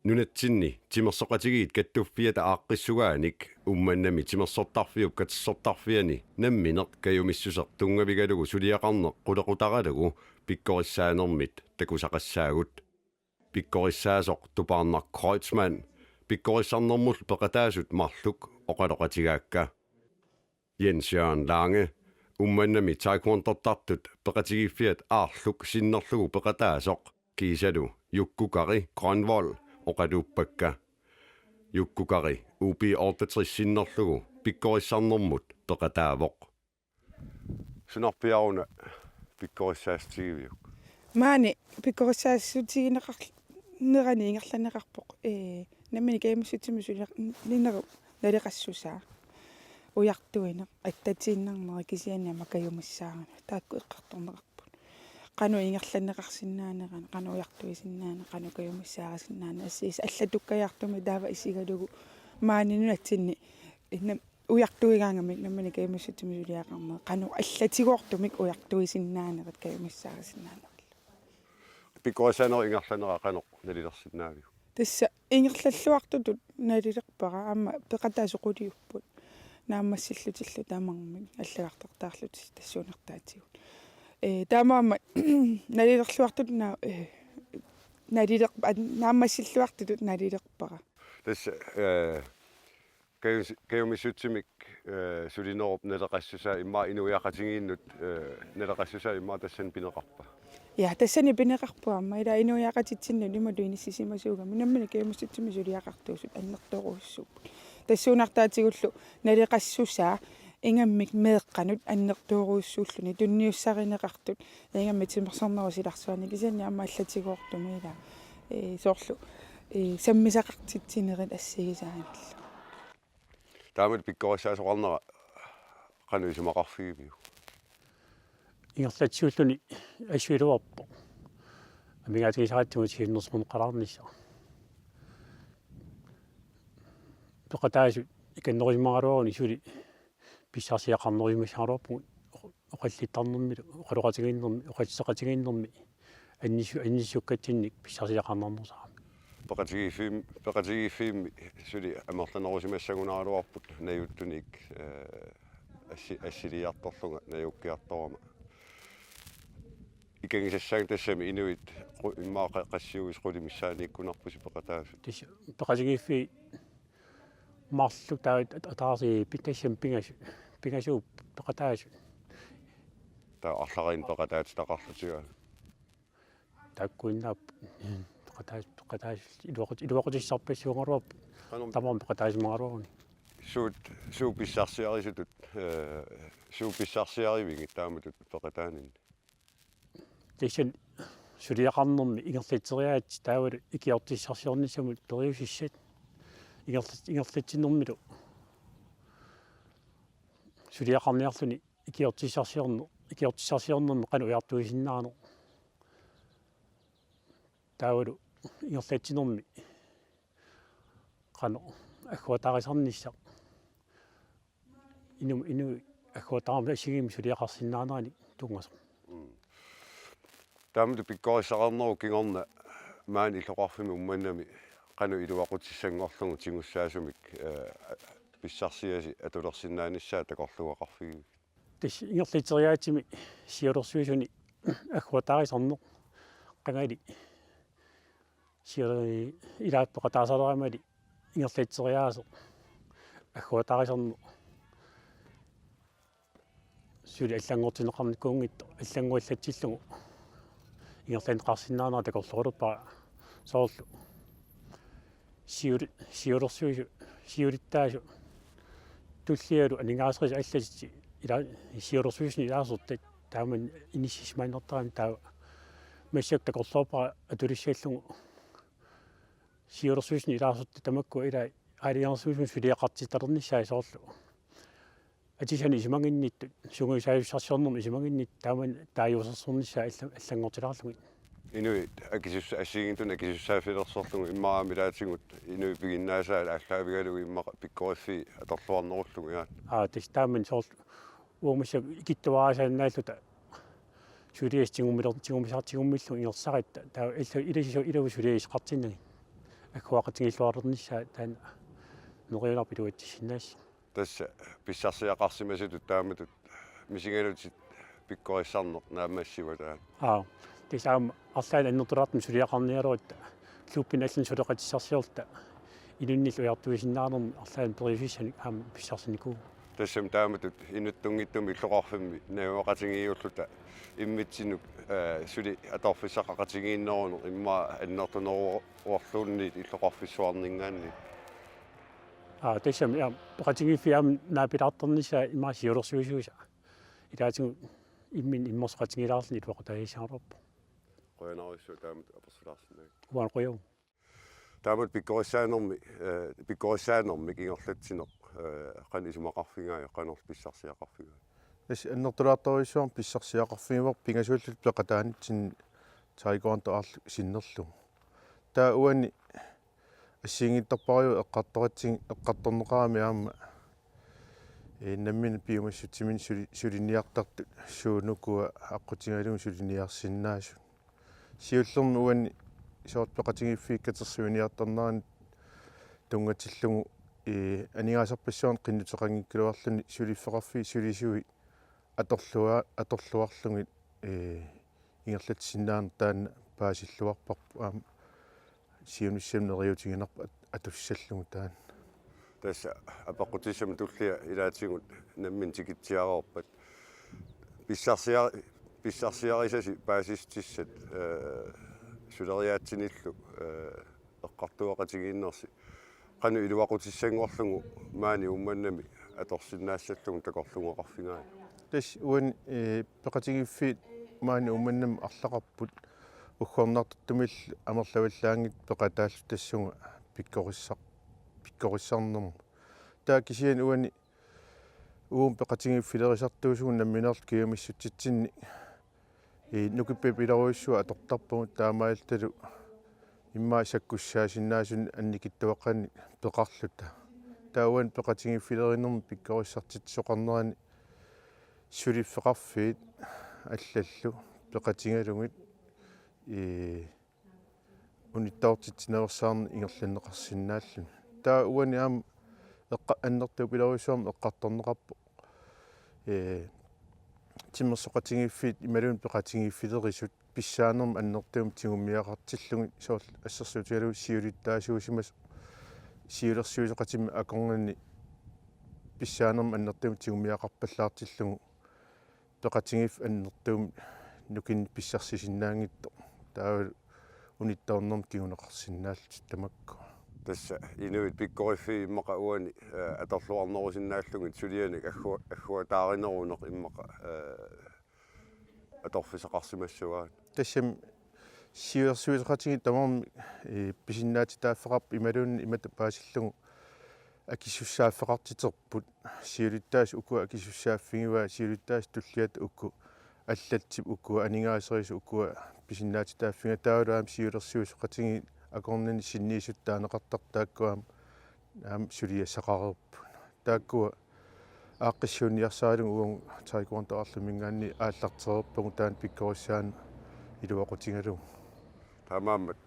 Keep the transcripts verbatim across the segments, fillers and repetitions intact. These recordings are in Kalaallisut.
Nunatsinni timersoqatigiit kattuffiata aaqqissugaanik Uummannami timersortarfiup katersortarfiani nammineq kajumissuseq tunngavigalugu suliaqarneq qulequtaralugu pikkorissaanermit takusaqassaagut. Pikkorissaasoq Tupaarnaq Kreutzmann pikkorissarnermut peqataasut marluk oqaloqatigaakka. Jens Jørgen Lange, Uummannami taekwondortartut peqatigiiffiat aarluk sinnerlugu peqataasoq, kiisalu Jukkukari Grønvold oqaluuppakka. Jukkukari U B otteogtres sinnerlugu pikkorissarnermut peqataavoq. Sunarpiaruna pikkorissaatigiviuk? Maani pikkorissaatigineqar-, nerani ingerlanneqarpoq. Ee, nammineq kajumissutsiminut suliaq-, nineru naleqassusaa. Ujartuineq, attatiinnarnera kisianni aamma kajumissaarneq. Taakku eqqartorneqarput. Qanoq ingerlanneqarsinnaanerani, qanoq ujartuisinnaaneq, qanoq kajumissaarisinnaanera. Assi-, allatukkajaartumik taava isigalugu maani nunatsinni, ee, nam-, ujartuigaangamik nammineq kajumissutsiminut suliaqarneq. Qanoq allatigoortumik ujartuisinnaanerat kajumissaarisinnaanerat. Pikkorissaanerup ingerlanera qanoq nalilersinnaaviuk? Tassa ingerlalluartutut nalilerpara, aamma peqataasut quliupput. Naammassillutillu tamarmik allagartartaarlutik tassuunartaatigut. Ee, taamaammat nalilerluartutut naa-, ee, naliler-, a-, naammassilluartutut nalilerpara. Tassa, ee, kajus-, kajumissutsimik, ee, sulinerup naleqassusaa immaqa inuiaqatigiinnut, ee, naleqassusaa immaqa tassani pineqarpa? Ja, tassani pineqarpoq aamma, ila inuiaqatitsinnut imaluunniit inissisimasuugami nammineq kajumissutsiminut suliaqartuusut annertoorujussuupput. Tassuunartaatigullu naleqassusaa ingammik meeqqanut annertoorujussuulluni tunniussarineqartut ingammik timersornerup silarsuani kisianni aamma allatigoortumik ila, ee, soorlu, ee, sammisaqartitsinerit assigisaanillu. Taamatut pikkorissaasoqarnera qanoq isumaqarfigiviuk? Ingerlatsisuulluni assuiluarpoq amigaatigisaratsigu siunnersorneqalaarnissaq. Peqataasut ikinnerusimagaluarunik suli pissarsiaqarnerusimagaluarpugut oqallittarnermilu, oqaloqatigiinnermi, oqallitseqatigiinnermi annissu-, annissukkatsinnik pissarsiaqarnarnerusarami. Peqatigiiffim-, peqatigiiffimmi suli amerlanerusimassagunaraluarput najuttunik, ee, assi-, assiliiartorlunga najuukkiartorama. Ikinngisassaanga tassami inuit qu-, immaqa qa-, qassiuis qulit missaaniikkunarpusi peqataasut. Tassa peqatigiiffiit marluk taava at-, ataaseq pi-, tassami pingasut, pingasuupput peqataasut. Taava arlariinnik peqataatitaqarlutigu. Taakkuinnaapput peqataas-, peqataasut iluaqut-, iluaqutissarpassuugaluarput. Qanoq tamarmik peqataasimagaluarunik. Suut, suut pissarsiarisutut, ee, suut pissarsiarivigit taamatut peqataaninni? Tassani suliaqarnermi ingerlatseriaatsit taavalu ikiortissarsiornissamut periusissat ingerlat-, ingerlatsinermilu suliaqarniarluni ikiortissarsiorneq, ikiortissarsiornermi qanoq ujartuisinnaaneq. Taavalu ingerlatsinermi qanoq agguataarisarnissaq. Inuk, inuit agguataarmata assigiimmik suliaqarsinnaaneranik tunngasoq. Mm. Taamatut pikkorissaqarnerup kingorna maani illoqarfimmi Uummannami qanoq iluaqutissanngorlugu tigussaasumik, ee, pissarsiasi atulersinnaanissaa takorluugaqarfigivigit? Tassa ingerlatseriaatsimi siulersuisuni agguataarisarneq qangali siu-, ilaa peqataasaleramali ingerlatseriaaseq agguataarisarneq suli allanngortinneqarnikuunngitsoq allannguallatsillugu ingerlanneqarsinnaanera takorlooruppara soorlu siuli-, siulersuisu-, siulittaasut tullialu aningaaserisaat allatik ila-, siulersuisuni ilaasortat taama inissisimaannartarami taava massakkut takorloorpara atulissallugu siulersuisuni ilaasortat tamakku ila aalajangersimasumik suliaqartittalernissaat soorlu atisanik isumaginnittut, sungiusaajussarsiornermik isumaginnittut, taamani taaguusersornissaat alla-, allanngortilaarlugit. Inuit akisussa-, assigiinngitsunik akisussaaffilersorlugit immaqa aamma ilaatigut inuit piginnaasaat aallaavigalugu immaqa pikkoriffiit atorluarnerullugu, aa. Aa, tassa taamani soorlu uagut massakkut ikittuarisaannaalluta suliassat tigummiler-, tigummisar-, tigummillugu ingersaratta. Taava ila-, ilasisu-, ilavut suliassaqartinnagit. agguaqatigiilluarnissaa taanna neriunarpoq iluatsissinnaassasoq. Tassa pissarsiaqarsimasutut taamatut misigalutit pikkorissarneq naammassivat taanna. Aa, tassa aamma arlaannik annertulaartumik suliaqarnialerutta klubbinik allanut suleqatissarsiorluta inunnillu ujartuisinnaanermut arlaannik periusissanik aamma pissarsiniku. Tassami taamatut inuttunngitsumik illoqarfimmi najugaqatigiiulluta immitsinnut, eh, suli atorfissaqaqatigiinneruneq immaqa annertuneruarluunniit illoqarfissuarninngaanniit. Aa, tassami, ja, peqatigiiffiit aamma naapilaartarnissaa immaqa siulersuisuisa. Ilaatigut imminut immersoqatigilaarluni iluaqutaajassaagaluarpoq. Qujanarsuaq taamatut apersulaarsinnaagatsigit. Uanga qujavugut. Taamatut pikkorissaanermi, eh, pikkorissaanermik ingerlatsineq, eh, qanoq isumaqarfigaajuk, qanorlu pissarsiaqarfigaajuk? Tassa annertulaartorujussuarmik pissarsiaqarfigaarput pingasuulluta peqataanitsinni taekwondo Aarluk sinnerlugu. Taava uani assigiinngitsorpassuit eqqartoratsigit, eqqartorneqarami aamma, eh, nammineq piumassutsiminnik suli-, suliniartartut suut ukua aqqutigalugit suliniarsinnaasut. Siullermik uani soorlu peqatigiiffiit katersuiniartarneranni tunngatillugu, eh, aningaasarpassuarnik qinnuteqanngikkaluarluni suliffeqarfiit sulisui atorlua-, atorluarlugit, eh, ingerlatsisinnaaneq taanna paasilluarparput aamma siunissami neriuutiginarpoq at-, atussallugu taanna. Tassa apeqqutissamik tullia ilaatigut nammineq tikitsiareerpat. Pissarsia-, pissarsiarisasi paasissutissat, eh, suleriaatsinillu, eh, eqqartueqatigiinnersi. Qanoq iluaqutissanngorlugu maani Uummannami atorsinnaassallugu takorluugaluarfigaajuk? Tassa uani, eh, peqatigiiffiit maani Uummannami arlaqarput uggornartortumillu amerlavallaanngitsut peqataalluta tassunga pikkorissaq-, pikkorissarnermut. Taava kisianni uani uuma peqatigiiffilerisartuusugut nammineerluta kingumissutsitsinni, eh, nukippiarujussuaq atortarpagut taamaalillutalu immaqa sakkussaasinnaasunik annikitsuaqqanik peqarluta. Taava uani peqatigiiffilerinermi pikkorissartitsisoqarnerani suliffeqarfiit allallu peqatigalugit, eh, unittoortitsinersaarneq ingerlanneqarsinnaalluni. Taava uani aamma eqqa-, annertupiloorujussuarmik eqqartorneqarpoq, eh, timersoqatigiiffiit imaluunniit peqatigiiffilerisut pissaanermut annertuumik tigummiaqartillugit soorlu assersuutigalugu siulittaasuusimasoq siulersuisoqatimmik akornanni pissaanermut annertuumik tigummiaqarpallaartillugu peqatigiiffik annertuumik nukinnik pissarsisinnaanngitsoq. Taava unittoornermik kinguneqarsinnaallutik tamakku. Tassa inuit pikkoriffiit immaqa uani, eh, atorluarnerusinnaallugit sulianik aggu-, agguataarineruneq immaqa, eh, atorfissaqarsimassavaat. Tassami siulersuisoqatigiit tamarmik, eh, pisinnaatitaaffeqarput imaluunniit imatut paasillugu akisussaaffeqartiterput. Siulittaasut ukua akisussaaffigivaat, siulittaasup tulliata uku, allallu ukua, aningaaserisut ukua pisinnaatitaaffigaat, taavalu aamma siulersuisoqatigiit akornanni sinniisutut taaneqartartut taakku aamma, aamma suliassaqareerput. Taakkua aaqqissuunniarsaralugu uagut Taekwondo Aarlumminngaanniit aallartereerpagut taanna pikkorissaaneq iluaqutigalugu. Taamaammat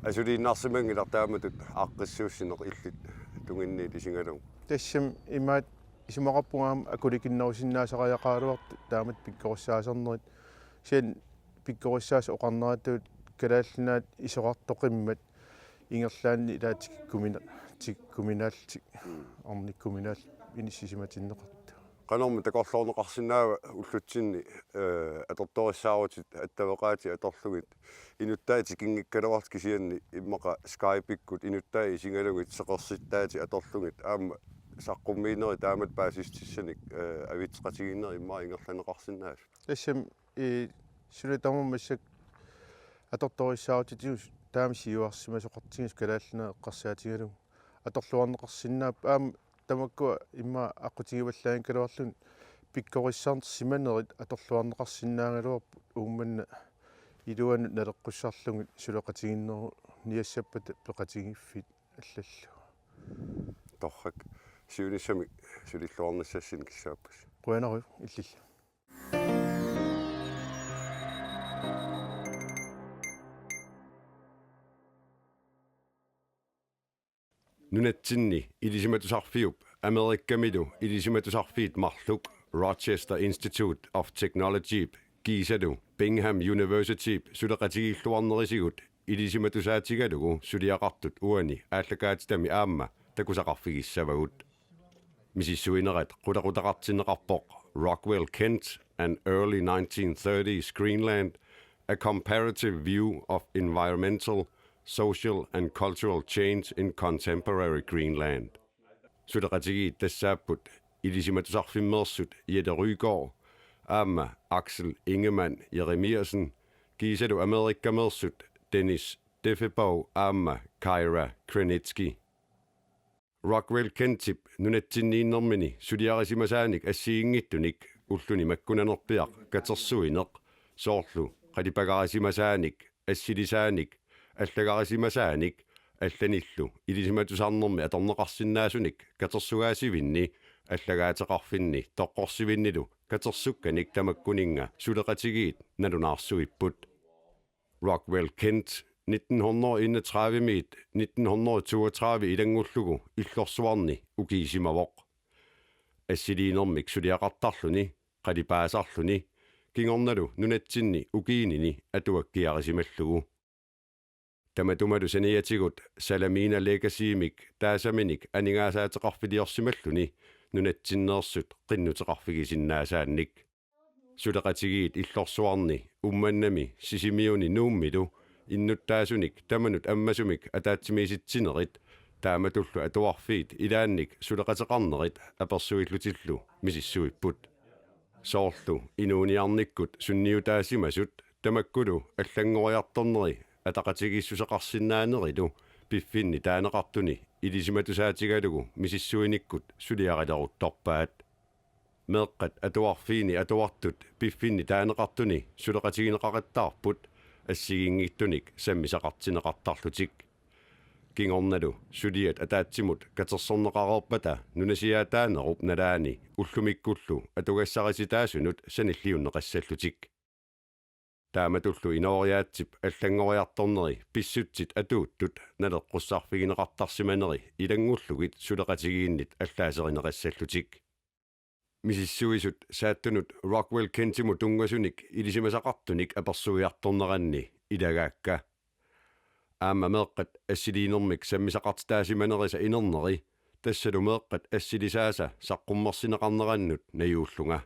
asuliinnarsimanngilaq taamatut aaqqissuussineq illit tunginniit isigalugu. Tassami imaat isumaqarpunga aamma akulikinnerusinnaasariaqaraluartut taamatut pikkorissaasarnerit. Kisianni pikkorissaasut oqarneratut Kalaallit Nunaat isorartoqimmat ingerlaannaq ilaa tikikkumina-, tikikkuminaallutik, mm, ornikkuminaallutik inissisimatinneqartut. Qanormi takorloorneqarsinnaava ullutsinni, eh, atortorissaarutit attaveqaatit atorlugit, inuttaat tikinngikkaluartut kisianni immaqa Skype-ikkut inuttaat isigalugit seqersittaatit atorlugit aamma saqqummiinerit taamatut paasissutissanik, eh, avitseqatigiinnerit immaqa ingerlanneqarsinnaasut? Tassami, eh, suna tamarmi massakkut atortorissaarutitigut taama siuarsimasoqartigisoq Kalaallit Nunaat eqqarsaatigalugu atorluarneqarsinnaapput. Aamma tamakkua immaqa aqqutigivallaanngikkaluarlugit pikkorissarsimanerit atorluarneqarsinnaagaluarput Uummannap iluanut naleqqussarlugit suleqatigiinneruniassappata peqatigiiffiit allallu. Torrak, siunissami sulilluarnissassinnik kissaappas. Qujanarujussuaq illillu. nunatsinni ilisimatusarfiup Amerikamilu ilisimatusarfiit marluk Rochester Institute of Technologyp kiisalu Bingham Universityp suleqatigiilluarnerisigut ilisimatusaatigalugu suliaqartut uani aallakaatitami aamma takusaqarfigissavagut. Misissuinerat qutaqutaqartinneqarpoq Rockwell Kent and Early nineteen thirties Greenland, A Comparative View of Environmental, Social and Cultural Change in Contemporary Greenland. Suleqatigiit tassaapput ilisimatusarfimmeersut Jette Rygaard aamma Aksel Ingemann Jeremiassen kiisalu Amerikameersut Dennis Defebow aamma Kyra Krenitsky. Rockwell Kentip nunatsinniinnermini suliarisimasaanik assigiinngitsunik ulluni makkunanerpiaq katersuineq, soorlu qalipagarisimasaanik, assilisaanik, allagarisimasaanik allanillu ilisimatusarnermi atorneqarsinnaasunik katersugaasivinni, allagaateqarfinni toqqorsivinnilu katersukkanik tamakkuninnga suleqatigiit nalunaarsuipput. Rockwell Kent nitten hundrede enogtredive-miit nitten hundrede toogtredive ilanngullugu illorsuarni ukiisimavoq. Assiliinermik suliaqartarluni, qalipaasarluni, kingornalu nunatsinni ukiinini atuakkiarisimallugu. Tamatumalu saniatigut Salamina Legacymik taasaminik aningaasaateqarfiliorsimalluni nunatsinneersut qinnuteqarfigisinnaasaannik. Suleqatigiit illorsuarni Uummannami Sisimiuni Nuummilu innuttaasunik tamanut ammasumik ataatsimiisitsinerit taamatullu atuarfiit ilaannik suleqateqarnerit apersuillutillu misissuipput. Soorlu inuuniarnikkut sunniutaasimasut tamakkulu allanngoriartorneri ataqatigiissuseqarsinnaanerilu piffinni taaneqartuni ilisimatusaatigalugu misissuinikkut suliarileruttorpaat. Meeqqat atuarfiini atuartut piffinni taaneqartuni suleqatigineqaqattaarput assigiinngitsunik sammisaqartinneqartarlutik. Kingornalu suliat ataatsimut katersorneqareerpata nunasiaataanerup nalaani ullumikkullu atugassarisitaasunut sanilliunneqassallutik. Taamatullu inooriaatsip allanngoriartorneri pissutsit atuuttut naleqqussarfigineqartarsimaneri ilanngullugit suleqatigiinnit allaaserineqassallutik. Misissuisut saattunut Rockwell Kentimut tunngasunik ilisimasaqartunik apersuiartorneranni ilagaakka. Aamma meeqqat assiliinermik sammisaqartitaasimanerisa inerneri, tassalu meeqqat assilisaasa saqqummersinneqarnerannut najuullunga.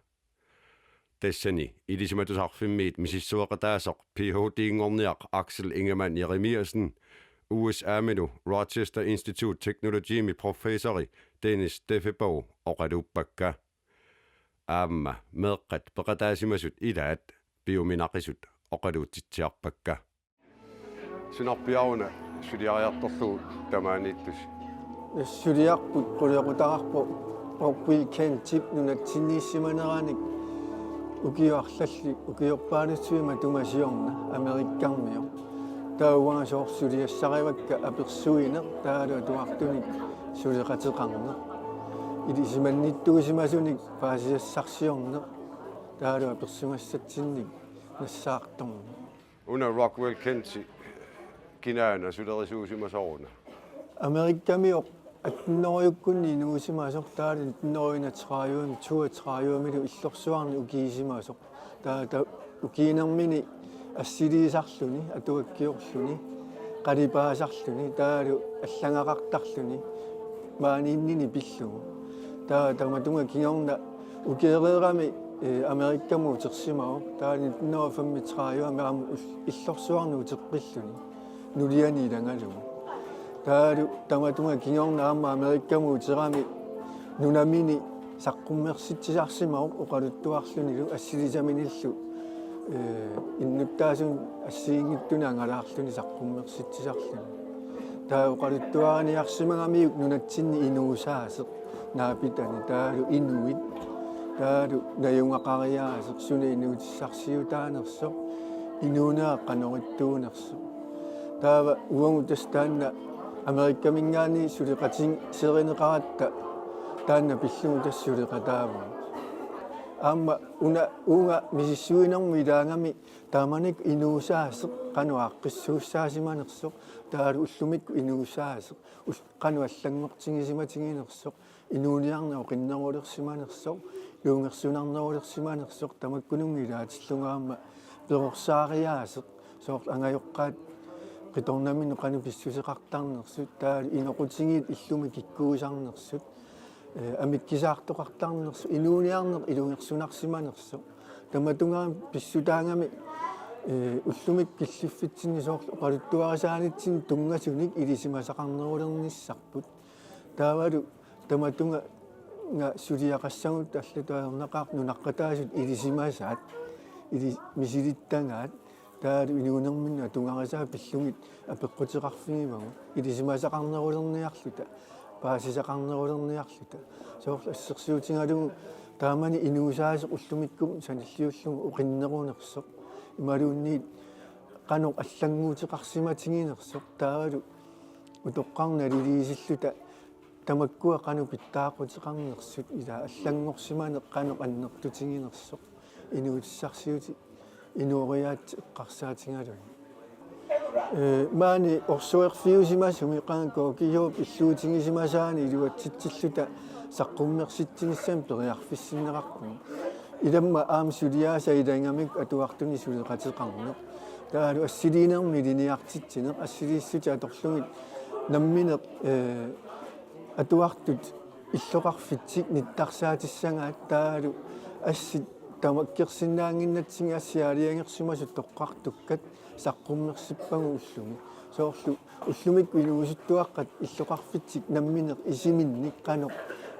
Tassani ilisimatusarfimmiit misissueqataasoq Ph.D.-nngorniaq Aksel Ingemann Jeremiassen, U S A-milu Rochester Institute Technologymi professori Dennis Defebow oqaluuppakka. Aamma meeqqat peqataasimasut ilaat piuminaqisut oqaluutsitsiarpakka. Sunarpiaruna suliariartorlugu tamaaniittusi? Suliarput qulequtaqarpoq Rockwell Kentip nunatsinniissimaneranik ukiuarlalli ukiorpaalussuit matuma siorna Amerikkarmioq. Taava uanga soorlu suliassarivakka apersuineq taavalu atuartunik suleqateqarneq. Ilisimannittuusimasunik paasisassarsiorneq taavalu apersugassatsinnik nassaartorneq. Una Rockwell Kenti kinaana sulerisuusimasoruna? Amerikkamioq attenhundredekkunni inuusimasoq, taavalu nitten hundrede enogtredive toogtredivemilu illorsuarni ukiisimasoq. Taava ta-, ukiinermini assiliisarluni, atuakkiorluni, qalipaasarluni, taavalu allagaqartarluni, maaniinnini pillugu. Taava tamatunga kingorna ukioqarami, eh, Amerikkamut utersimavoq. Taava nitten hundrede femogtredive aamma ull-, illorsuarni uteqqilluni nuliani ilagalugu. Taavalu tamatunga kingorna aamma Amerikkamut uterami nunamini saqqummersitsisarsimavoq oqaluttuarlunilu assilisaminillu, eh, innuttaasunut assigiinngitsunut angalaarluni saqqummersitsisarluni. Taava oqaluttuariniarsimagamiuk nunatsinni inuusaaseq naapitani, taavalu inuit, taavalu najugaqariaaseq suna inuutissarsiutaanersoq, inuunera qanoq ittuunersoq. Taava uagut tassa taanna Amerikkaminngaanniit suleqatiserineqaratta taanna pillugu tassa suleqataavugut. Aamma una uunga misissuinermut ilaagami taamanikkut inuusaaseq qanoq aaqqissuussaasimanersoq, taavalu ullumikkut inuusaaseq, ul-, qanoq allanngortigisimatiginersoq, inuuniarneq oqinnerulersimanersoq, ilungersunarnerulersimanersoq, tamakkununnga ilaatillugu aamma perorsaariaaseq, soorlu angajoqqaat qitornaminnut qanoq pissuseqartarnersut, taavalu inoqutigiit illumi kikkuusarnersut, ee, amikkisaartoqartarnersut, inuuniarneq ilungersunarsimanersoq. Tamatuma pissutaagami, ee, ullumikkut killiffitsinni soorlu oqaluttuarisaanitsinnut tunngasunik ilisimasaqarnerulernissarput. Taavalu tamatuma suliaqassagut allatut ajornaqaaq nunaqqataasut ilisimasaat, ili-, misilittagaat, taavalu inuunerminni atugarisaat pillugit apeqquteqarfigivagut, ilisimasaqarnerulerniarluta, paasisaqarnerulerniarluta. Soorlu assersuutigalugu taamani inuusaaseq ullumikkut sanilliullugu oqinnerunersoq, imaluunniit qanoq allannguuteqarsimatiginersoq, taavalu utoqqarnut naliliisilluta tamakkua qanoq pitsaaquteqarnersut, ila allanngorsimaneq qanoq annertutiginersoq, inuutissarsiutit inooriaatsit eqqarsaatigalugit. Ee, maani orsuerfiusimasumi qanga K G H-p illuutigisimasaani iluatsitsilluta saqqummersitsinissamik periarfissinneqarpugut. Ilami aamma suliaasa ilagamikku atuartunik suleqateqarneq. Taavalu assiliinermik ilinniartitsineq, assiliissutit atorlugit nammineq, ee, atuartut illoqarfitsik nittarsaatissagai, taavalu assit tamakkersinnaannginnatsigit, assit aalajangersimasut toqqartukkat saqqummersippagut ullumi. Soorlu ullumikkut inuusuttuaqqat illoqarfitsik nammineq isiminnik qanoq,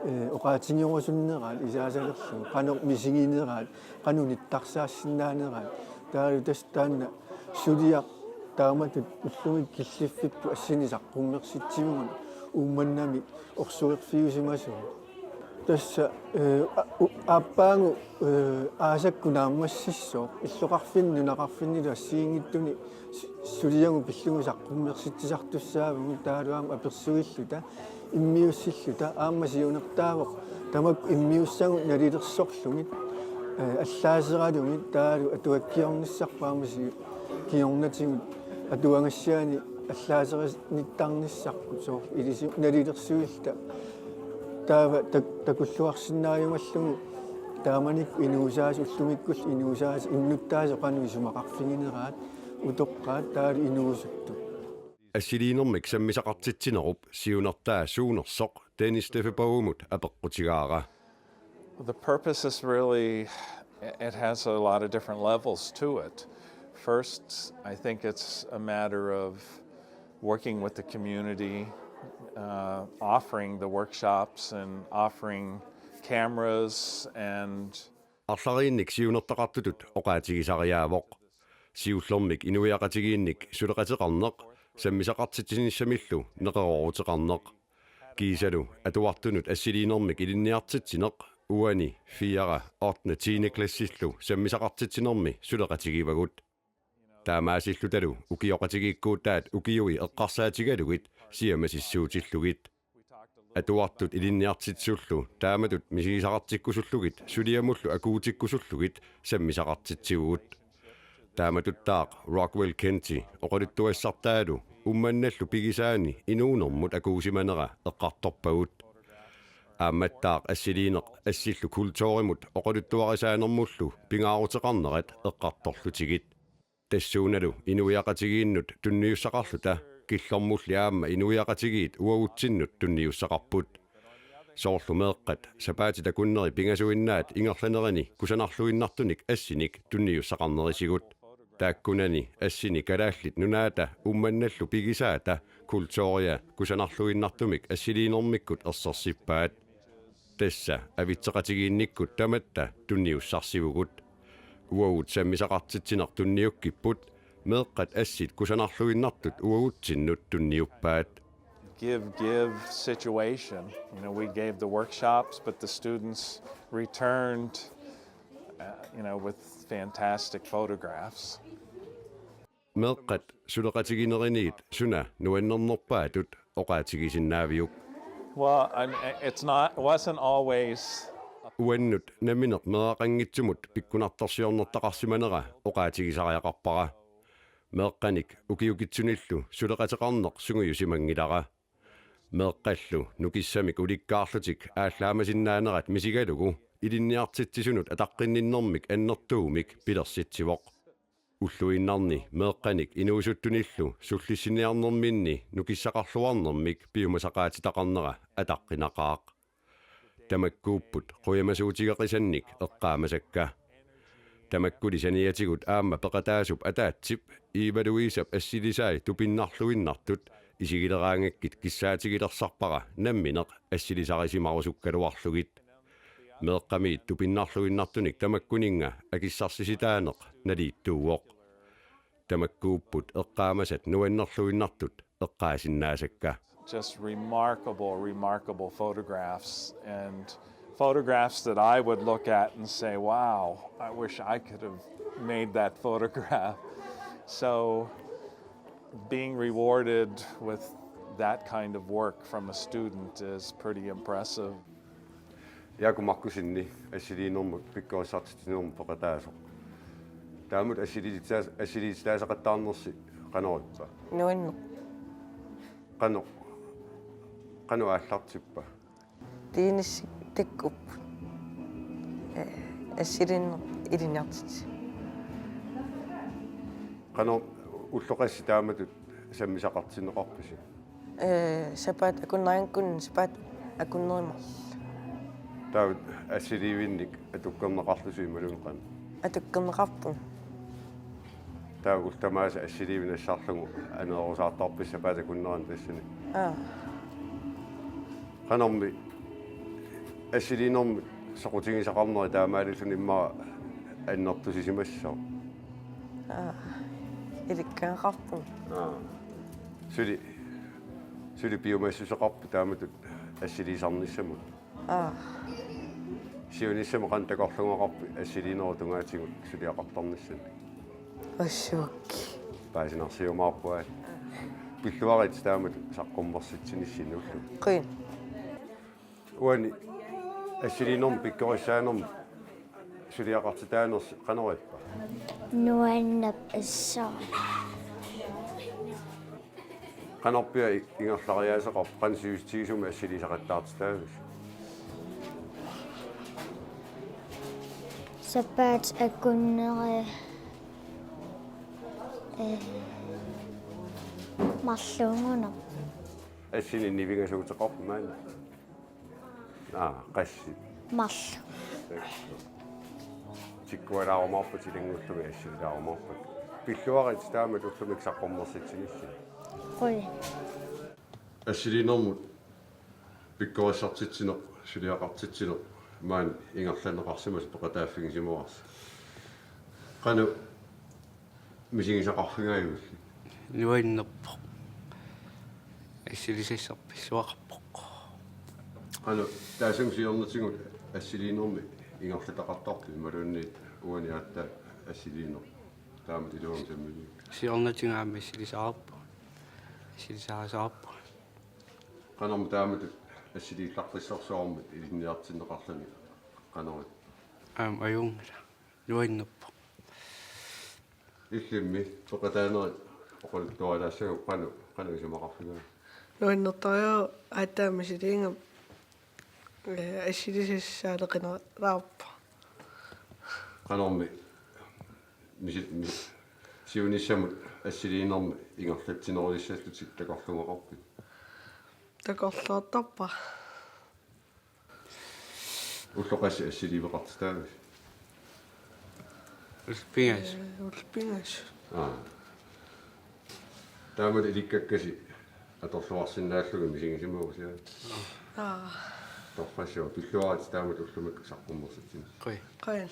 ee, oqaatigerusunneraat isaasalerlugu, qanoq misigineraat, qanoq nittarsaassinnaaneraat. Taavalu tassa taanna suliaq taamatut ullumikkut killiffipput assinik saqqummersitsivugut Uummannami orsuerfiusimasumi. Tassa, ee, a-, u-, aappaagu, ee, aasakkut naammassissooq, illoqarfinni nunaqarfinnilu assigiinngitsuni su-, suliagut pillugu saqqummersitsisartussaavugut, taavalu aamma apersuilluta, immiussilluta, aamma siunertaavoq tamakku immiussagut nalilersorlugit, ee, allaaseralugit, taavalu atuakkiornissarput aamma si-, kingornatigut atuagassiaani allaaseranittarnissarput, soorlu ilisi-, nalilersuilluta. Taava tak-, takulluarsinnaajumallugu taamanikkut inuusaaseq, ullumikkullu inuusaaseq, innuttaaseq qanoq isumaqarfigineraat, utoqqaat, taavalu inuusuttut. Assiliinermik sammisaqartitsinerup siunertaa suunersoq Dennis Steffenborgimut apeqqutigaara. The purpose is really, it has a lot of different levels to it. First, I think it's a matter of working with the community, uh, offering the workshops and offering cameras and Arlariinnik siunertaqartutut oqaatigisariaavoq. Siullermik inuiaqatigiinnik suleqateqarneq, sammisaqartitsinissamillu neqerooruteqarneq. Kiisalu atuartunut assiliinermik ilinniartitsineq uani fjerde, ottende, tiende klassillu sammisaqartitsinermi suleqatigivagut. Taamaasillutalu ukioqatigiikkuutaat ukiui eqqarsaatigalugit siamasissuutillugit. Atuartut ilinniartitsisullu taamatut misigisaqartikkusullugit suliamullu akuutikkusullugit sammisaqartitsivugut. Taamatuttaaq Rockwell Kenti oqaluttuassartaalu Uummannallu pigisaani inuunermut akuusimanera eqqartorpagut. Aammattaaq assiliineq assillu kulturimut oqaluttuarisaanermullu pingaaruteqarnerat eqqartorlutigit. Tassuunalu inuiaqatigiinnut tunniussaqarluta killormulli aamma inuiaqatigiit uagutsinnut tunniussaqarput. Soorlu meeqqat sapaatit akunneri pingasuinnaat ingerlanerini kusanarluinnartunik assinik tunniussaqarnerisigut. Taakkunani assini Kalaallit Nunaata Uummannallu pigisaata kulturia kusanarluinnartumik assiliinermikkut ersersippaat. Tassa avitseqatigiinnikkut tamatta tunniussarsivugut. Uagut sammisaqartitsineq tunniukkipput, meeqqat assit kusanarluinnartut uagutsinnut tunniuppaat. Give, give situation. You know, we gave the workshops, but the students returned, uh, you know, with fantastic photographs. Meeqqat suleqatigineriniit suna nuannernerpaatut oqaatigisinnaaviuk? Well, I'm, it's not, wasn't always a uannut nammineq meeraqanngitsumut pikkunartorsiornertaqarsimanera oqaatigisariaqarpara. Meeqqanik ukiukitsunillu suleqateqarneq sungiusimanngilara. Meeqqallu nukissamik ulikkaarlutik aallaamasinnaanerat misigalugu ilinniartitsisunut ataqqinninnermik annertuumik pilersitsivoq. Ulluinnarni meeqqanik inuusuttunillu sullissiniarnerminni nukissaqarluarnermik piumasaqaatitaqarnera ataqqinaqaaq. Tamakkuupput qujamasuutigeqisannik eqqaamasakka. Tamakkuli saniatigut aamma peqataasup ataatsip Eva Louisep assilisai tupinnarluinnartut isigileraangakkit kissaatigilersarpara nammineq assilisarisimarusukkaluarlugit. Meeqqamiit tupinnarluinnartunik tamakkuninnga akissarsisitaaneq naliittuuvoq. Tamakkuupput eqqaamasat nuannerluinnartut eqqaasinnaasakka. Just remarkable, remarkable photographs, and photographs that I would look at and say, "Wow, I wish I could have made that photograph." So being rewarded with that kind of work from a student is pretty impressive. Jaaku Markussenip assiliinermut pikkorissartitsinermut peqataasoq. Taamatut assiliitsitas-, assiliitsitaasaqattaarnersi qanoq ippa? Nuanneq. Qanoq, qanoq aallartippa? Tiinissik takkuupput. Eh, assiliineq ilinniartitsisoq. Qanoq ulloq qassit taamatut sammisaqartinneqarpisi? Eh, sapaatip akunnerinngakkut sapaatip akunneri marluk. Taava assiliivinnik atukkerneqarlusi imaluunniit qanoq? Atukkerneqarpunga. Taava ullut tamaasa assiliivik nassarlugu aneerusaartarpisi sapaatip akunnerani tassani? Aa. Qanormi assiliinermi soqutigisaqarneri taamaalilluni immaqa annertusisimassaaq? Aa. Ilikkagaqarpunga. Aa. Suli, suli piumassuseqarpit taamatut assiliisarnissamut? Aa. Siunissami qanoq takorluugaqarpit assiliinerup tungaatigut suliaqartarnissannik? Ussuuk. Paasinarsiumaarpunga. Pilluaritsi taamatut saqqummersitsinissinni ullumikkut. Qujan. Uani assiliinermut pikkorissaanermut suliaqartitaanersi qanoq ippa? Nuannerpoq assut. Qanorpiaq i-, ingerlariaaseqarpa, qanoq sivisutigisumik assiliisaqattaartitaavisi? Sapaatip akunneri, eh, marluugunarpoq. Assinik nivingasuuteqarpa maani? Aa, qassit? Marluk. Tikkualaarumaarpat ilanngullugit assilaarumaarpat. Pilluaritsi taamatut ullumikkut saqqummersitsinissinni. Qujan. Assiliinermut pikkorissartitsineq, suliaqartitsineq maani ingerlanneqarsimasoq peqataaffigisimavarsi. Qanoq misigisaqarfigaajuk? Nuannerpoq. Assilisassaq pilluaqarpoq. Qanoq taassuma siornatigut assiliinermi ingerlataqartarpit imaluunniit uani aatsaat assiliineq taamatut iluamik sammiviuk? Siornatigut aamma assilisaarpunga. Assilisaarisaarpunga. Qanormi taamatut assiliillaqqissorsuarmik ilinniartinneqarluni qanoq ippa? Aamma ajunngilaq. Nuannerpoq. Illimmi peqataanerit oqaluttuarilaassagukku qanoq, qanoq isumaqarfigaajuk? Nuannertariaqarpoq aatsaat misiliigama, eh, assilisassaqaleqineraarpoq. Qanormi misi-, mi-, siunissamut assiliinermi ingerlatsinerulissallutit takorluugaqarpit? Takorluuartarpara. Ulloq qassit assiliiveqartitaavisi? Ullut pingasut. Eh, ullut pingasut. Aa. Taamatut ilikkakkasi atorluarsinnaallugit misigisimavusi? Aa. Torrassuaq, pilluaritsi taamatut ullumikkut saqqummersitsineq. Qujan. Qujan.